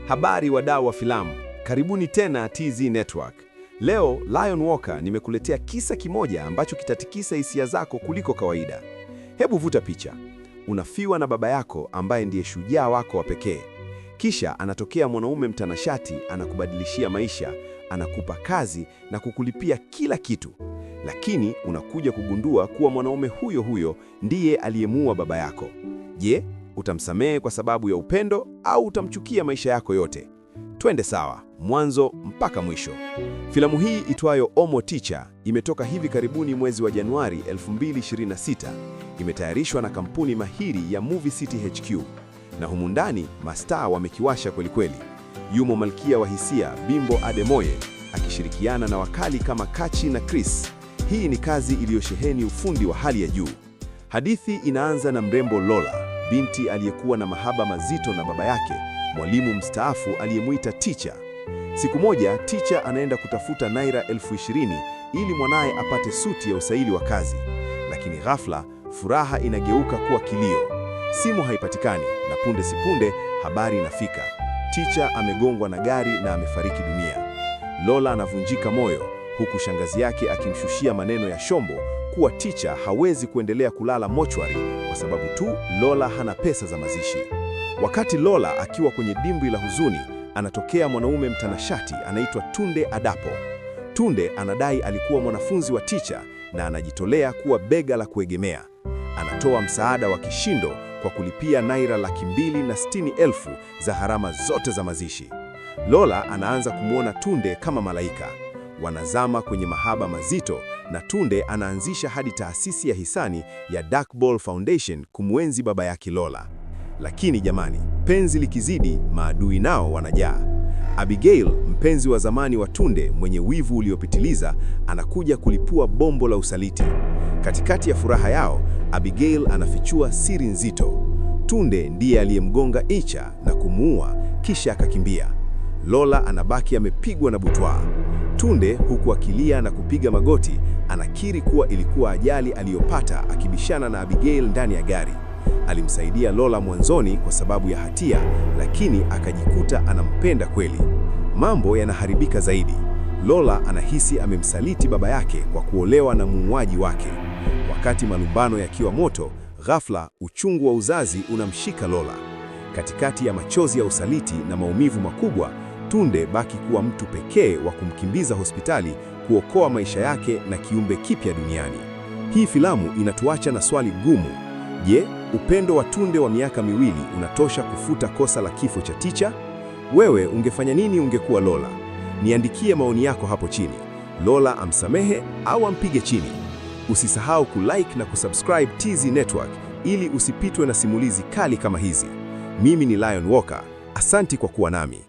Habari wadau wa filamu, karibuni tena TZ Network. Leo Lion Walker nimekuletea kisa kimoja ambacho kitatikisa hisia zako kuliko kawaida. Hebu vuta picha. Unafiwa na baba yako ambaye ndiye shujaa wako wa pekee. Kisha anatokea mwanaume mtanashati, anakubadilishia maisha, anakupa kazi na kukulipia kila kitu. Lakini unakuja kugundua kuwa mwanaume huyo huyo ndiye aliyemuua baba yako. Je, utamsamehe kwa sababu ya upendo au utamchukia maisha yako yote? Twende sawa, mwanzo mpaka mwisho. Filamu hii itwayo Omo Teacher imetoka hivi karibuni mwezi wa Januari 2026. Imetayarishwa na kampuni mahiri ya Movie City HQ, na humu ndani mastaa wamekiwasha kwelikweli. Yumo malkia wa hisia Bimbo Ademoye akishirikiana na wakali kama Kachi na Chris. Hii ni kazi iliyosheheni ufundi wa hali ya juu. Hadithi inaanza na mrembo Lola, binti aliyekuwa na mahaba mazito na baba yake, mwalimu mstaafu aliyemwita Teacher. Siku moja Teacher anaenda kutafuta naira 20,000 ili mwanaye apate suti ya usaili wa kazi, lakini ghafla furaha inageuka kuwa kilio. Simu haipatikani na punde sipunde habari inafika: Teacher amegongwa na gari na amefariki dunia. Lola anavunjika moyo, huku shangazi yake akimshushia maneno ya shombo kuwa Teacher hawezi kuendelea kulala mochwari kwa sababu tu Lola hana pesa za mazishi. Wakati Lola akiwa kwenye dimbwi la huzuni, anatokea mwanaume mtanashati anaitwa Tunde Adapo. Tunde anadai alikuwa mwanafunzi wa Teacher na anajitolea kuwa bega la kuegemea. Anatoa msaada wa kishindo kwa kulipia naira 260,000 za gharama zote za mazishi. Lola anaanza kumwona Tunde kama malaika. Wanazama kwenye mahaba mazito na Tunde anaanzisha hadi taasisi ya hisani ya Dark Ball Foundation kumwenzi baba yake Lola. Lakini jamani, penzi likizidi, maadui nao wanajaa. Abigail, mpenzi wa zamani wa Tunde mwenye wivu uliopitiliza, anakuja kulipua bombo la usaliti. Katikati ya furaha yao, Abigail anafichua siri nzito. Tunde ndiye aliyemgonga Icha na kumuua, kisha akakimbia. Lola anabaki amepigwa na butwaa. Tunde, huku akilia na kupiga magoti, anakiri kuwa ilikuwa ajali aliyopata akibishana na Abigail ndani ya gari. Alimsaidia Lola mwanzoni kwa sababu ya hatia, lakini akajikuta anampenda kweli. Mambo yanaharibika zaidi. Lola anahisi amemsaliti baba yake kwa kuolewa na muuaji wake. Wakati malumbano yakiwa moto, ghafla uchungu wa uzazi unamshika Lola. Katikati ya machozi ya usaliti na maumivu makubwa, Tunde baki kuwa mtu pekee wa kumkimbiza hospitali kuokoa maisha yake na kiumbe kipya duniani. Hii filamu inatuacha na swali gumu. Je, upendo wa Tunde wa miaka 2 unatosha kufuta kosa la kifo cha Teacher? Wewe ungefanya nini ungekuwa Lola? Niandikie maoni yako hapo chini. Lola amsamehe au ampige chini? Usisahau kulike na kusubscribe TZ Network ili usipitwe na simulizi kali kama hizi. Mimi ni Lion Walker. Asanti kwa kuwa nami.